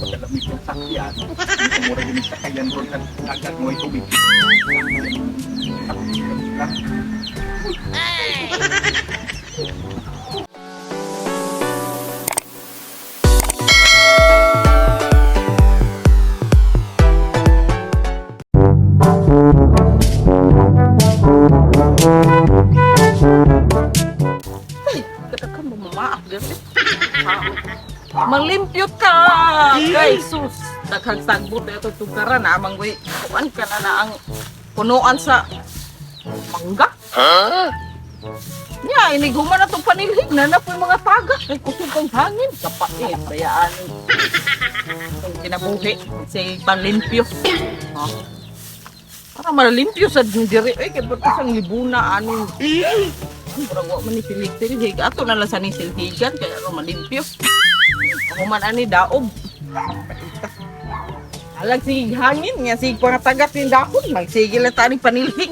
Pagkalamig ng sakyan. Mura din sakayan ron sa dagat mo tubig. Ay, katakan mo mamaak diri. Malimpyot ka! Kay sus, daghang sagbot na itong tugkaran amang way. Kuan ka na na ang punuan sa mangga. Nya, iniguma na itong panilhig na na po yung mga taga. Kay kusog kang hangin. Kapait, bayaan. Itong kinabuhi, si panlimpyo. Ha? Para malalimpyo sa diri. Ay, kay ba't isang libuna, ano. Murag wa man ni silig-silig. Ato na lang sa ning silhigan, kaya ako malimpyo. Ako man ani daob. Alag sige hangin nga sige pangatagat ni dahon magsige lang ta ning panilhig.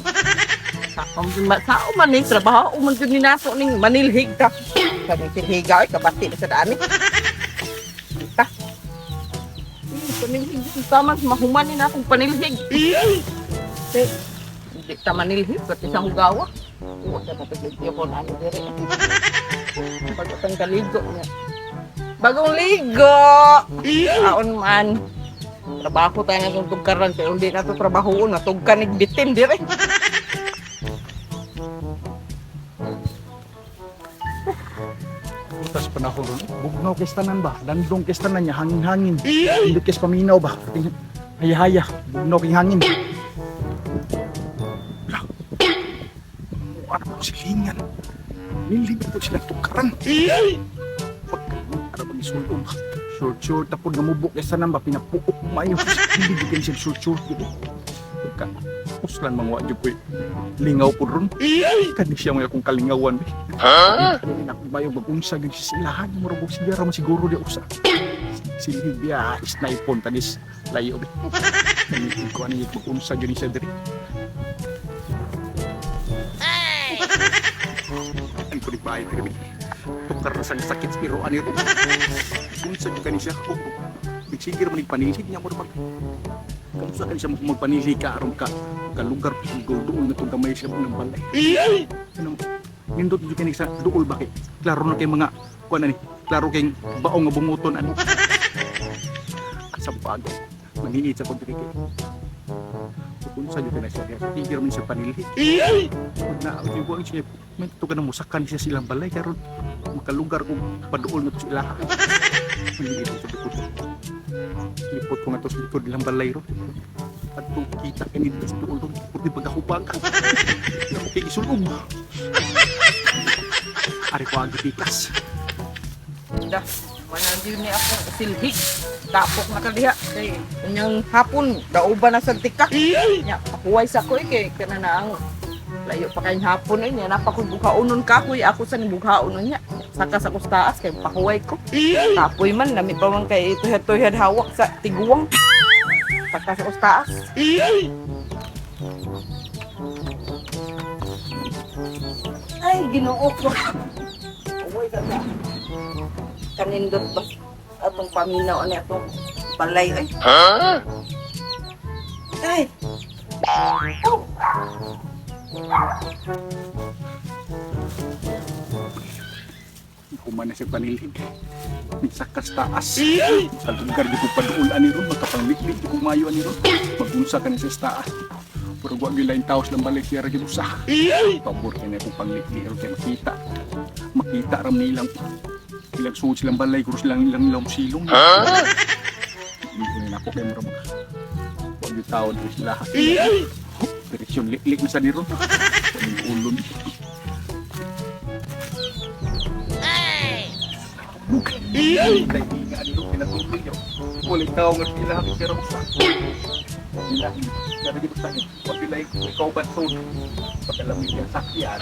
Sao man ni trabaho man jud ni nato ning manilhig ta. Kaning silhiga ay kabati na sa daan ni. Ta. Panilhig tama mahuman ni na akong panilhig. Te, hindi ta manilhig pati sa hugawa. Uwa sa napagligyo ko na ano diri. Pagkatang kaligo niya. Bagong ligo! Aon man. Trabaho tayo na itong tugkaran. Kaya hindi na ito trabahoon. Natugkan ni bitin dire. Tas panahon ron. Bugnaw kay tanan ba? Landong kay tanan niya hangin-hangin. Indot kay paminaw ba? Haya-haya, bugnaw kay hangin. Lah. Ano po silingan? Nilibot po sila tukaran. Pag ano bang isulong ba? Short short tapos namubok kay tanan ba pinapuok maayo. Hindi gyud kay sila short short gyud. Pagka uslan mga wa jud ko'y lingaw po ron. Kani siya mo akong kalingawan. Ha? Bayo mag-unsa gyud siya sa ilahan murag og siya ra man siguro di usa. Silvia snipon tanis layo be. Kani ko ani mag-unsa gyud ni siya diri. Ang kulit bahay diri. Tukar na sang sakit sa iro ani ro. Unsa gyud kani siya? Oh, Nagsigir man panilhig niya murag mag Kamusta kani siya magpanilhig ka aron ka ka lugar dool na itong gamay siya ng balay. Ano, nindot jud kini sa duol ba kay klaro na kay mga kuan ani klaro kay baong nga bunguton ani sa bago manginit sa pagdiri kay unsa jud kini siya tigir man siya panilhi na di ko siya may to ka na musakan siya silang balay karon makalugar kung paduol na to sila manginit sa likod lipot ko nga to sa likod ilang balay ro adtong kita kini dito sa duol ro purti pagkahupag kay gisulog. Ari ko ang gipikas. Da, manandiw ni ako silhig. Tapok na ka diha. Kay unyang hapon, dauban na sa tika. Nya, pakuway sa ko eh, kay kana na ang layo pa kayong hapon eh. Nya, napakong bukhaonon kahoy. Ako sa bukhaonon niya. Saka sa kustaas kay pakuway ko. Kapoy man, lami pa man kay tuhad-tuhad hawak sa tiguang. Saka sa kustaas. Ay, ginoo ko. Uy, kaka. Kanindot ba? Atong paminaw ani atong balay ay. Ay. Oh. Human na siya panilhig. Nagsakas taas. Sa lugar di ko paduol ani ron, makapangliklik di ko mayo ani ron. Magunsa ka na siya sa taas. Pero wa gyud lain taos lang balik siya ra gyud usa. Pabor kay na akong pangliklik ron kay makita. Makita ram nilang ilang suod silang balay kuro silang ilang ilang silong. Hindi na ako kay mura mag wa gyud tao diri sila. Direksyon liklik na sa ni ron. Ulon. Dahil nga ano, pinatuloy niyo. Walang tao nga sila, pero sa sila, pero di ba sa pag ikaw ba so, pagkalamig yung sakyan,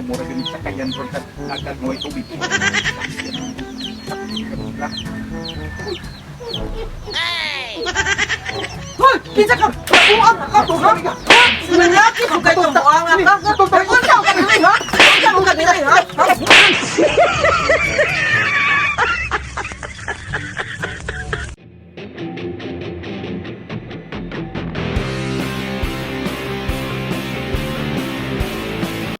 mura ganit sakayan ron sa dagat mo tubig. Hoy, kinsa ka? Buang ka to, ha? Sinanyaki ko kay buang ka. Unsa ka diri ha? Unsa ka diri ha?